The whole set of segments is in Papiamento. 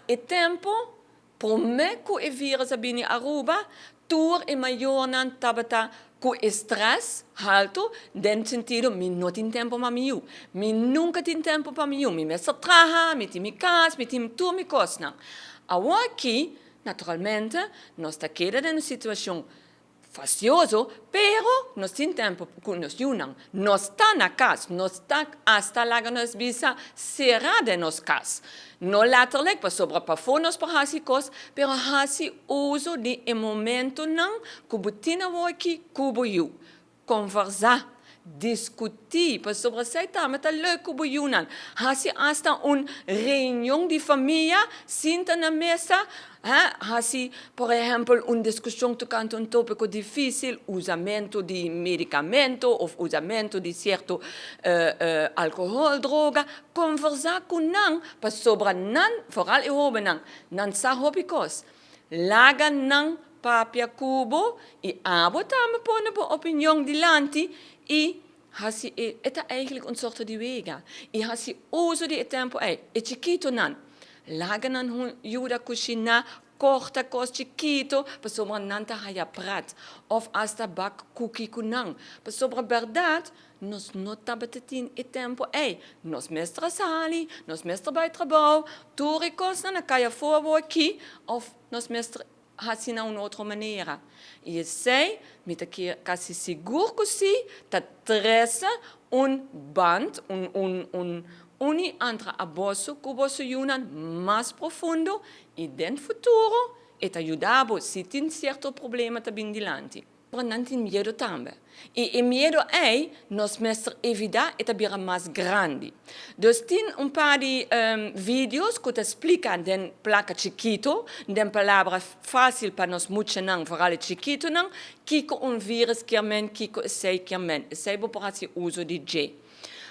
E tempo prome cu e virus a bini Aruba, tur e mayornan tabata cu e stress halto den sentido: mi no tin tempo pa mi yiu, mi nunca tin tempo pa mi yiu, mi mester traha, mi tin mi cas, mi tin tur mi cosnan. Awor aki, naturalmente, nos ta keda den un situacion fastioso, pero nos tin tempo cu nos yiunan. Nos ta na cas, nos ta hasta, laga nos bisa, cera den nos cas. No letterlijk, pasobra pafo nos por haci cos, pero haci uso di e momentonan cu bo tin aki cu bo yiu. Conversa, discuti, pasobra esey tambe ta leuk cu bo yiunan. Haci hasta un reunion di famia, sinta na mesa, hè? Haci, por ehempel, un discusion tocante un topico dificil, usamento di medicamento of usamento di cierto alcohol, droga, conversa cu nan, pasobra nan, vooral e hobennan, nan sa hopi cos. Laga nan papia cu bo y abo tambe pone bo opinion dilanti y haci e ta eigenlijk un soort di wega y haci uso di e tempo ey. E chikitonan, laga nan yuda cushina, corta cos chikito, pasobra nan ta haya pret, of hasta bak cookie cu nan. Pasobra berdad, nos no tabata tin e tempo ey. Nos mester sali, nos mester bay trabou, tur e cosnan a cay afo aki, of nos mester haci na un otro manera. Y esey, mi ta casi sigur cu si, ta trece un band, un uni entre aboso cu boso yiunan mas profundo y den futuro e ta yuda bo si tin cierto problema ta bin dilanti. Pero nan tin miedo tambe. Y e miedo ey, nos mester evita e ta bira mas grandi. Dus tin un par di videos cu ta splica den placa chikito, den palabra facil pa nos muchanan, vooral chikitonan, kico un virus kiermen, kico esey kiermen. Esey bo por haci uso di dje.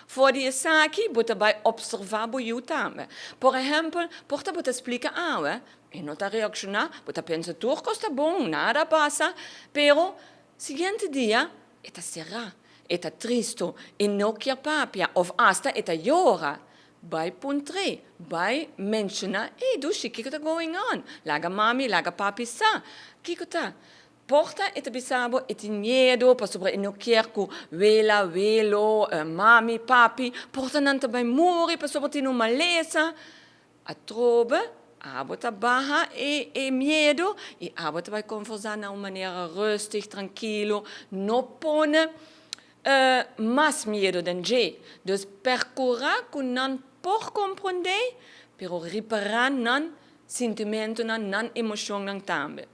For di esaki, bo ta bay observa bo yiu tambe. Por ehempel, por ta bo ta splica awe, e no ta reacciona, bo ta pensa tur cos ta bon, nada a pasa, pero siguiente dia, e ta cera, e ta tristo, e no kier papia, of hasta e ta yora. Bay puntr'e, bay menciona: "Hey, dushi, kico ta going on? Laga mami, laga papi sa. Kico ta?" Por ta e ta bisa bo e tin miedo, pasobra e no kier cu wela, welo, mami, papi, por ta nan ta bay muri, pasobra tin un malesa. Atrobe, abo ta baha e miedo y abo ta bay conversa na un manera rustig, trankilo, no pone mas miedo den dje. Dus percura cu nan por comprende, pero ripara nan sentimentonan, nan emocionnan tambe.